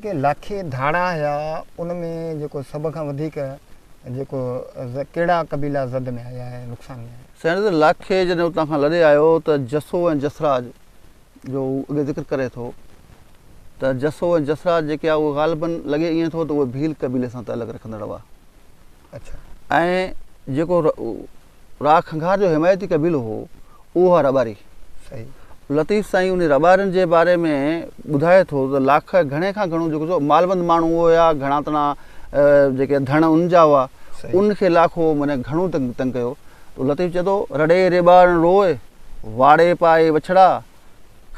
جيڪي لاکي ڌاڙا هيا ان ۾ جيڪو سڀ کان وڌيڪ جيڪو ڪهڙا قبيلا زد ۾ آيا ۽ نقصان ۾ آيا؟ سائين لاکي جڏهن اتان کان لڏي آيو ته جسو ۽ جسراج جو هو اڳي ذڪر ڪري ٿو ته جسو ۽ جسراج جيڪي آ اهي غالباً لڳي ائين ٿو ته اهي ڀيل قبيلي سان تعلق رکندڙ هئا. اڇا. ۽ جيڪو راء کنگهار جو حمايتي قبيلو هو اهو هئا رٻاري. صحيح. لطيف سائين انهي رٻارين جي باري ۾ ٻڌائي ٿو ته لاک گهڻي کان گهڻو جيڪو سو مالوند ماڻهو هيا گهڻا تڻا جيڪي ڌڻ ان جا هئا ان کي لاکو معنيٰ گهڻو تنگ تنگ ڪيو ته لطيف چئي ٿو رڙي ريٻارڻ روء واڙي پائي وڇڙا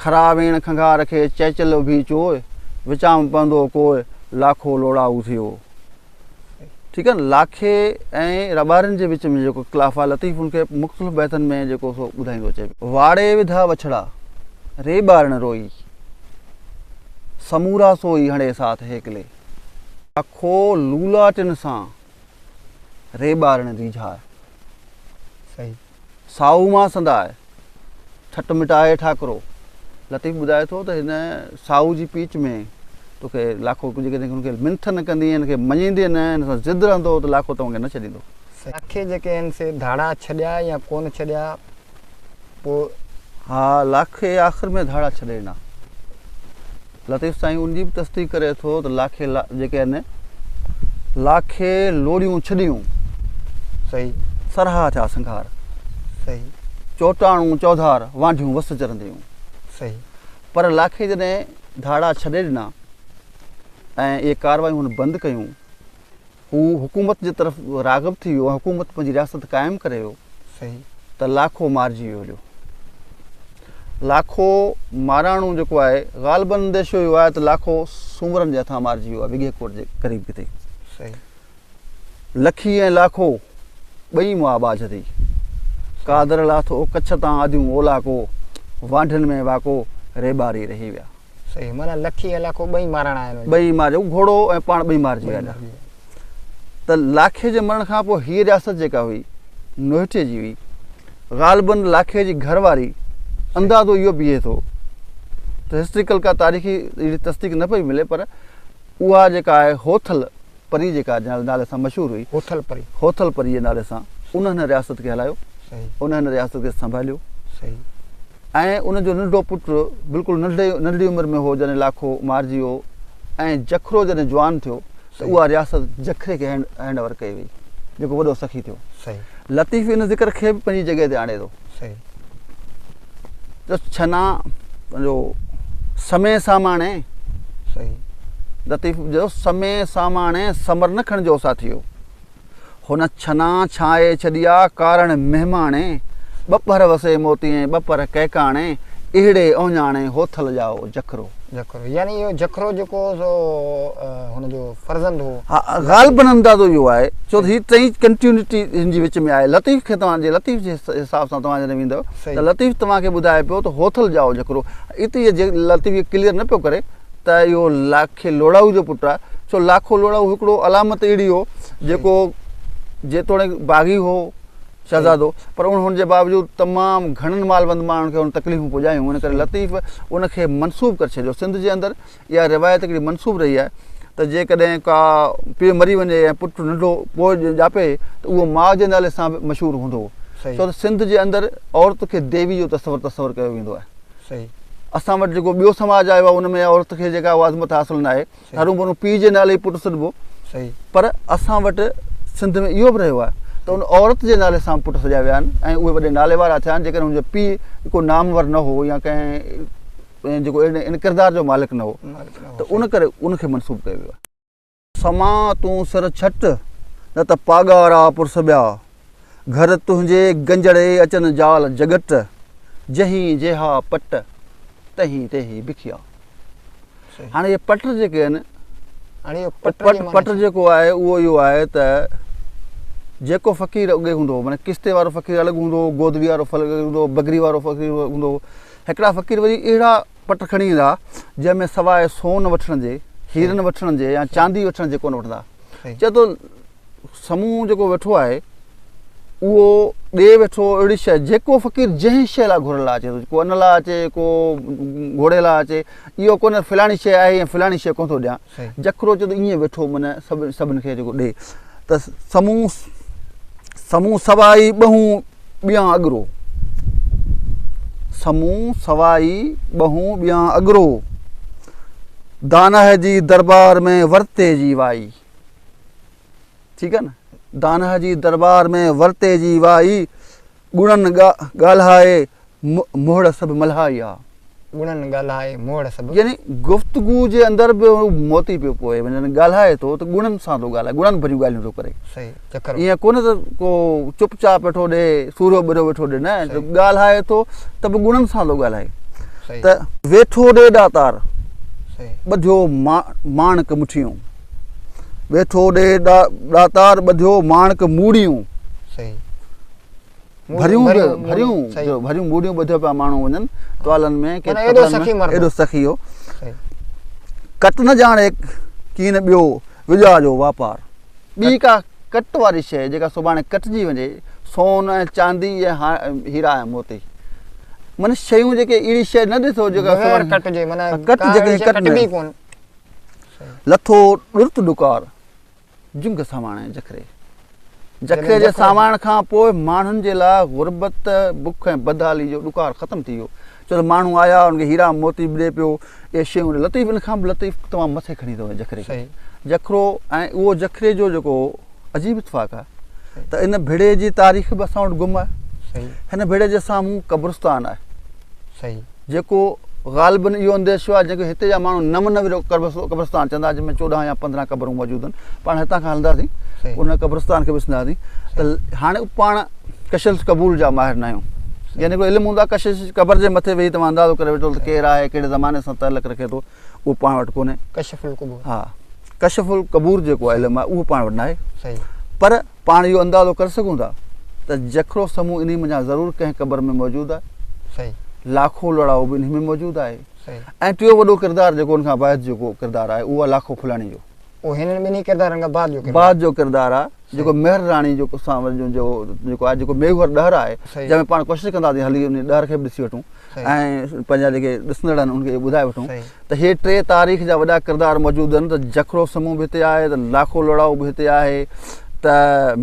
کرا ويڻ کنگهار کي چيچل اڀي چوء وچان پوندو ڪوء لاکو لوڙائو ٿيو. ٺيڪ آهي نه لاکي ۽ رٻارين جي وچ ۾ جيڪو اختلاف آهي لطيف ان کي مختلف بيتن ۾ جيڪو سو ٻڌائيندو اچي پيو. واڙي وڌا وڇڙا، ري ٻارڻ روئي، سمورا سوئي هڻي ساٿ هيڪلي. لاکو لولاٽن سان، ري ٻارڻ ريجهاء. صحيح. سائو مان سنداء، ٺٽ مٽائي ٺاڪرو. لطيف ٻڌائي ٿو ته هن سائو جي پيچ ۾ توکي لاکو جيڪڏهن هن کي منٿ نه ڪندين، هن کي مڃيندين نه، هن سان ضد رهندو ته لاکو توهان کي نه ڇڏيندو. لاکي جيڪي آهن سي ڌاڙا ڇڏيا يا ڪونه ڇڏيا پوء. ها لاکي آخر ۾ ڌاڙا ڇڏي ڏنا. لطيف سائين ان جي به تصديق ڪري ٿو ته لاکي جيڪي آهن لاکي لوڙيون ڇڏيون. صحيح. سرها ٿيا سنگهار. صحيح. چوٽاڻون چوڌار وانڍيون وس چرنديون. صحيح. پر لاکي جڏهن ڌاڙا ڇڏي ڏنا ۽ اهي ڪاروايون هن بند ڪيون هو حڪومت جي طرف راغب ٿي ويو ۽ حڪومت پنهنجي رياست قائم ڪري ويو صحيح. ته لاکو مارجي ويو هليو. لاکو ماراڻو جيڪو آهي غالباً انديشو اهو آهي ته لاکو سومرن جي هٿان مارجي ويو آهي وڳهي ڪوٽ جي قريب ڪٿي. صحيح. لکي ۽ لاکو ٻئي مئا ٻاجهه ٿي. قادر لاٿو ڪڇ تان اديون اولاڪو وانڍين ۾ واڪو ريٻاري رهي ويا. صحيح معنيٰ لکي ۽ لاکو ٻئي مارڻا آهن. ٻئي مارجي ويا گهوڙو ۽ پاڻ ٻئي مارجي ويا ته لاکي جي مرڻ کان پوء هيء رياست جيڪا هئي نوهٽي جي هئي غالباً لاکي جي گهر واري اندازو اهو بيهي ٿو ته هسٽريڪل ڪا تاريخي اهڙي تصديق نه پئي ملي پر اها جيڪا آهي هوٿل پري جيڪا نالي سان مشهور هئي هوٿل پري هوٿل پري جي نالي سان ان هن رياست کي هلايو ان هن رياست کي سنڀاليو صحيح ۽ ان جو ننڍو پٽ بلڪل ننڍي ننڍڙي عمر ۾ هو جڏهن لاکو مارجي ويو ۽ جکرو جڏهن جوان ٿيو ته اها رياست جکري کي هينڊ هينڊ اوور ڪئي وئي جيڪو وڏو سخي ٿيو. صحيح. لطيف ان ذڪر کي به پنهنجي جڳهه تي آڻي ٿو. صحيح. ته ڇنا پنهنجو سمي ساماڻي. صحيح. لطيف جو سمي ساماڻي سمر نه کڻجو ساٿيو. هن ڇنا ڇانئي ڇڏيا، ڪارڻ مهماڻي، ٻه پهر وسي موتي ۽ ٻه پهر ڪهڪاڻي، اهڙي اهڃاڻي هوٿل ڄائو جکرو. جکرو يعني اهو جکرو جيڪو هو سو هن جو فرزند هو. ها غالباً اندازو اهو آهي ڇو ته هي ٽئين ڪنٽيونٽي هن جي وچ ۾ آهي لطيف کي توهان جي لطيف جي حساب سان توهان جڏهن ويندؤ ته لطيف توهان کي ٻڌائي پيو ته هوٿل ڄائو جکرو اتي لطيف اهو ڪليئر نه پيو ڪري ته اهو لاکي لوڙائو جو پٽ آهي، سو لاکو لوڙائو هڪڙو علامت اهڙي هو جيڪو جيتوڻيڪ باغي هو شهزادو پر ان هن جي باوجود تمام گهڻن مالوند ماڻهن کي هن تڪليفون پڄايون ان ڪري لطيف ان کي منسوب ڪري ڇڏيو سنڌ جي اندر اها روايت هڪڙي منسوب رهي آهي ته جيڪڏهن ڪا پيء مري وڃي ۽ پٽ ننڍو پوء ڄاپي ته اهو ماء جي نالي سان به مشهور هوندو هو ڇو ته سنڌ جي اندر عورت کي ديوي جو تصور تصور ڪيو ويندو آهي صحيح. اسان وٽ جيڪو ٻيو سماج آيو آهي ان ۾ عورت کي جيڪا اها عظمت حاصل ناهي هروڀرو پيء جي نالي ئي پٽ سڏبو صحيح. پر اسان وٽ سنڌ ۾ اهو به رهيو آهي ته ان عورت جي نالي سان پٽ سڏيا ويا آهن ۽ اهي وڏي نالي وارا ٿيا آهن جيڪڏهن هن جو پيء ڪو نامور نه هو يا ڪنهن جيڪو ان ڪردار جو مالڪ نه هو ته ان ڪري ان کي منسوب ڪيو ويو آهي. سما تون سر ڇٽ، نه ته پاڳارا پرس ٻيا. گهر تنهنجي گنجڙي اچن جال جڳٽ، جهين جيها پٽ، تهين تيهي بکيا. هاڻي اهي پٽ جيڪي آهن، پٽ پٽ جيڪو آهي اهو اهو آهي ته جيڪو فقير اڳي هوندو هو معنيٰ ڪشتي وارو فقير الڳ هوندو هو، گودڙي وارو الڳ هوندو هو، بگري وارو فقير هوندو هو. هڪڙا فقير وري اهڙا پٽ کڻي ايندا ها، جنهن ۾ سواء سون وٺڻ جي، هيرن وٺڻ جي يا چاندي وٺڻ جي ڪونه وٺندا. چئي ٿو سمون جيڪو ويٺو آهي، اهو ڏي ويٺو اهڙي شيء جيڪو فقير جنهن شيء لاء گهرڻ لاء اچي ٿو ڪو ان لاء اچي ڪو گهوڙي لاء اچي اهو ڪونه فلاڻي شيء آهي يا فلاڻي شيء ڪونه ٿو ڏيان جکرو چئي ٿو ائين ويٺو من سڀ سڀن کي جيڪو ڏي ته سمون سمون سوائي ٻهون ٻيان اڳرو سمون سوائي ٻهون ٻيان اڳرو داناهه جي دربار ۾ ورتي جي وائي ٺيڪ آهي نه داناهه جي دربار ۾ ورتي جي وائي ڳڻن ڳالهائي مهڙ سڀ ملهائي آ. ڳڻن ڳالهائي مهڙ سڀ. يعني گفتگو جي اندر به هو موتي پيو پوئي يعني ڳالهائي ٿو ته ڳڻن سان ٿو ڳالهائي ڳڻن ڀريون ڳالهيون ٿو ڪري. صحيح چڪر. ائين ڪونه ته ڪو چپ چاپ ويٺو ڏي سوريو ٻريو ويٺو ڏي نه ڳالهائي ٿو ته به ڳڻن سان ٿو ڳالهائي. صحيح. ته ويٺو ڏي ڏاتار صحيح. ٻڌيو ماڻڪ مٺيون. ويٺو ڏي ڏاتار ٻڌيو ماڻڪ موڙيون. صحيح. ڀريون به ڀريون جو ڀريون موڙيون ٻڌيو پيا ماڻهو وڃن ٽوالن ۾ ڪي ايڏو سخي مرد ايڏو سخي هو ڪٽ نه ڄاڻي ڪين ٻيو وڄا جو واپار ٻي ڪا ڪٽ واري شيء جيڪا سڀاڻي ڪٽجي وڃي سون ۽ چاندي ۽ هيرا ۽ موتي من شيون جيڪي اهڙي شيء نه ڏسو جيڪا ڪٽجي من ڪٽ جيڪي ڪٽبي ڪون لٿو ڏرت ڏڪار جنگ ساماڻي جکري جکري جي سامائڻ کان پوء ماڻهن جي لاء غربت، بک ۽ بدحالي جو ڏڪار ختم ٿي ويو. ڇو ته ماڻهو آيا انهن کي هيرا موتي به ڏئي پيو، اهي شيون لطيف ان کان به لطيف تمام مٿي کڻي ٿو وڃي جکري کي. جکرو ۽ اهو جکري جو جيڪو عجيب اتفاق آهي ته ان ڀيڙي جي تاريخ به اسان وٽ گم آهي. هن ڀيڙي جي سامهون قبرستان آهي. جيڪو غالباً اهو انديشو آهي جنهن کي هتي جا ماڻهو نم نويرو قبرستان چوندا آهن جنهن ۾ 14 يا 15 قبرون موجود آهن پاڻ هتان کان هلنداسين ان قبرستان کي به ڏسنداسين ته هاڻي پاڻ ڪشش قبول جا ماهر نه آهيون يعني ڪو علم هوندو آهي ڪشش قبر جي مٿي ويهي توهان اندازو ڪري وٺو ته ڪير آهي ڪهڙي زماني سان تعلق رکي ٿو اهو پاڻ وٽ ڪونهي ڪشف القبور ها ڪشف القبور جيڪو علم آهي اهو پاڻ وٽ ناهي پر پاڻ اهو اندازو ڪري سگهون ٿا ته جکرو سمون انهي منجهان ضرور ڪنهن قبر ۾ موجود آهي. صحيح. لاکو لڙائو به انهي ۾ موجود آهي. صحيح. ۽ ٽيون وڏو ڪردار جيڪو ان کان بعد جيڪو ڪردار آهي اهو آهي لاکو ڦلاڻي جو. اهو هنن ٻنهي ڪردارن کان بعد جو ڪردار. بعد جو ڪردار آهي جيڪو مهر راڻي جو سان جو جيڪو آهي جيڪو ميگهور ڏهر آهي جنهن ۾ پاڻ ڪوشش ڪنداسين هلي انهي ڏهر کي به ڏسي وٺون ۽ پنهنجا جيڪي ڏسندڙ آهن انهن کي اهو ٻڌائي وٺون ته هي ٽي تاريخ جا وڏا ڪردار موجود آهن ته جکرو سمون به هتي آهي ته لاکو لوڙائو به هتي آهي ته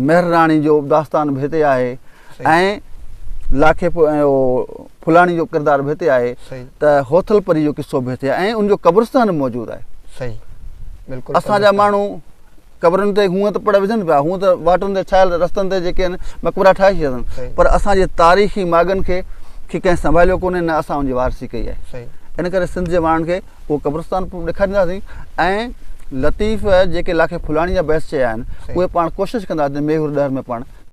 مهر راڻي جو داستان به هتي آهي ۽ لاکي ڦلاڻي جو ڪردار به هتي آهي ته هوٿل پري جو قصو به هتي آهي ۽ ان جو قبرستان به موجود آهي. صحيح بلڪل اسان جا ماڻهو قبرن تي هونء ته پڙ وجهن پيا، هونء ته واٽن تي ٺاهيل رستن تي جيڪي آهن مقبرا ٺاهي ڇڏيا اٿن، پر اسان جي تاريخي ماڳن کي کي ڪنهن سنڀاليو ڪونهي نه اسان ان جي وارثي ڪئي آهي. ان ڪري سنڌ جي ماڻهن کي اهو قبرستان به ڏيکارينداسين ۽ لطيف جيڪي لاکي ڦلاڻي جا بحث چيا آهن اهي پاڻ ڪوشش ڪنداسين ميهور ڏهر ۾ پاڻ.